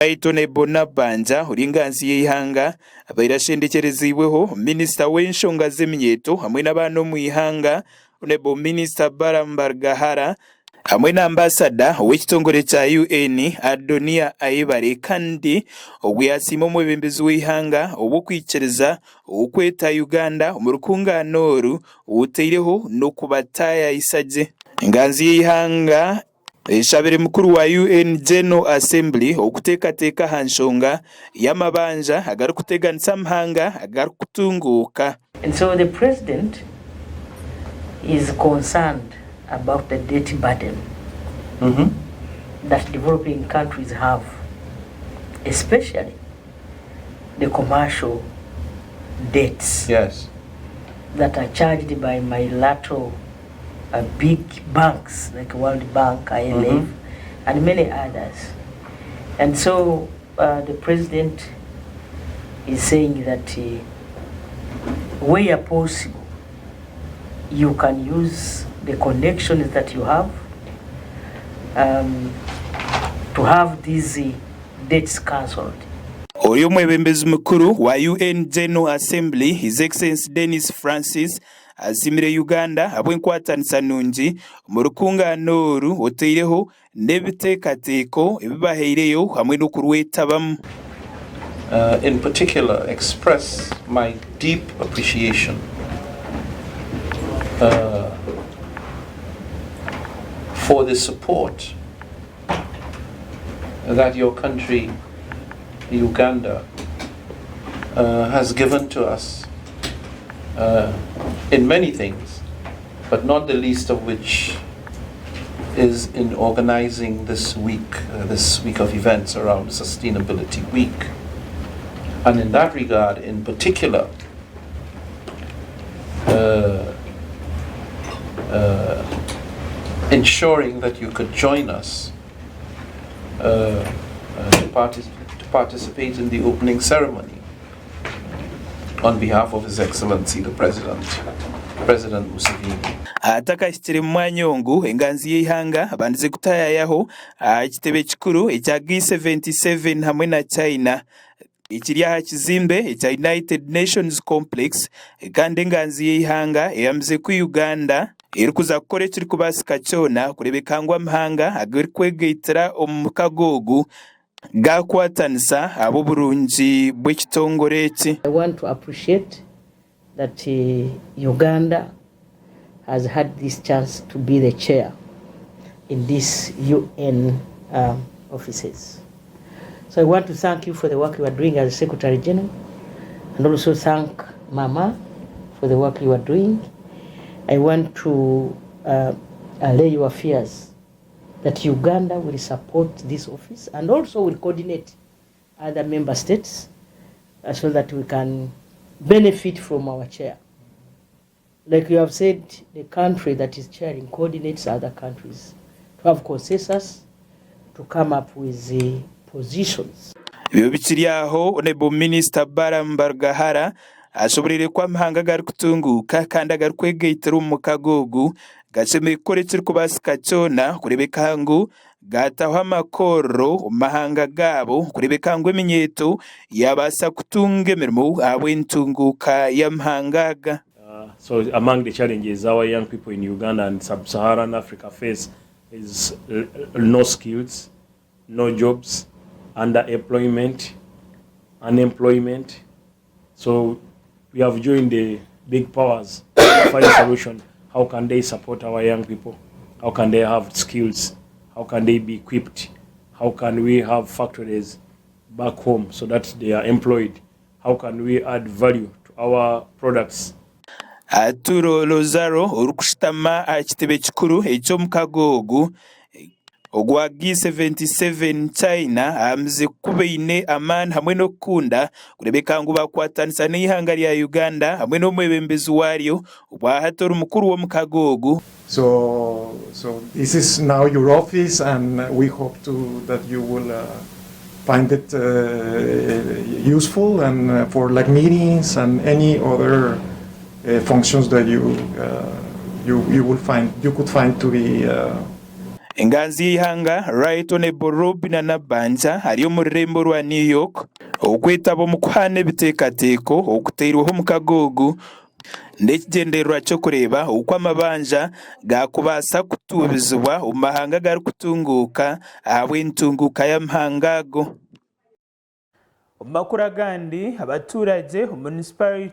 Baitu Nebo Nabbanja ori enganzi y'eihanga abaire ashendekyereziibweho minisita w'enshonga z'eminyeeto hamwe n'abaana omu ihanga Honourable Minister Balaam Barugahara hamwe na ambasada ow'ekitongore kya UN Adonia Ayebare kandi obwo yasiima omwebembezi w'eihanga obw'okwikiriza okweta Uganda omu rukungaano oru oteireho n'okubataayaayisa gye. Enganzi y'eihanga Eshabire mukuru wa UN General Assembly okuteekateeka aha nshonga y'amabanja agarikuteganisa amahanga agarikutunguuka. And so the president is concerned about the debt burden that developing countries have, especially the commercial debts that are charged by bilateral big banks like World Bank, IMF, and many others. And so the president is saying that where possible, you can use the connections that you have to have these debts cancelled. Ori omwebembezi mukuru wa UN General Assembly, His Excellency Dennis Francis, Asiimire Uganda ahabw'enkwatanisa nungi omu rukungaano oru oteireho n'ebiteekateeko ebi bahaireyo hamwe n'okurwetabamu. In particular express my deep appreciation for the support that your country, Uganda, has given to us in many things, but not the least of which is in organizing this week, this week of events around Sustainability Week. And in that regard, in particular, ensuring that you could join us to, partic- to participate in the opening ceremony on behalf of His Excellency the President, President Museveni. Atakahikire mu mwanya ogu, enganzi y'eihanga abandize kutayayaho aha kitebe kikuru ekya G77 hamwe na China ekiri aha kizimbe ekya United Nations Complex kandi enganzi y'eihanga eyamize ku Uganda erikuza kukora ekirikubaasika kyona kureebeka ngu amahanga agarikwegaitira omu mukago ogu gaakwatanisa ahabw'oburungi bw'ekitongore eki. I want to appreciate that Uganda has had this chance to be the chair in this UN offices. So I want to thank you for the work you are doing as Secretary General and also thank Mama for the work you are doing. I want to allay your fears that Uganda will support this office and also will coordinate other member states so that we can benefit from our chair. Like you have said, the country that is chairing coordinates other countries to have consensus to come up with the positions. Ebyo bikiri aho, Honourable Minister Balaam Barugahara ashoboreire ku amahanga agarikutunguuka kandi agarikwegaitira omu mukago ogu gashemereire kukora ekirikubaasika kyona kureebeka ngu gaataho amakorero omu mahanga gaabo kureebeka ngu eminyeeto yaabaasa kutunga emirimo ahabw'entunguuka y'amahanga aga. So among the challenges our young people in Uganda and sub-Saharan Africa face is no skills, no jobs, underemployment, unemployment. So we have joined the big powers to find a solution. How can they support our young people? How can they have skills? How can they be equipped? How can we have factories back home so that they are employed? How can we add value to our products? Arturo Lozaro orikushutama aha kitebe kikuru eky'omukago ogu ogwa G77 China ahamize ku baine amaani hamwe n'okukunda kureebeka ngu bakwatanisa n'eihanga rya Uganda hamwe n'omwebembezi waaryo obwahati ori mukuru w'omukago ogu. So this is now your office, and we hope that you will find it useful and for like meetings and any other functions that you could find to be. Enganzi y'eihanga Right Honourable Robinah Nabbanja ari omu rurembo rwa New York okwetaba omu kuhaana ebiteekateeko okuteirweho omukago ogu n'ekigyendererwa ky'okureeba oku amabanja gaakubaasa kutuubizibwa omu mahanga agarikutunguuka ahabw'entunguuka y'amahanga ago. Omu makuru agandi, abaturagye omu munisiparite.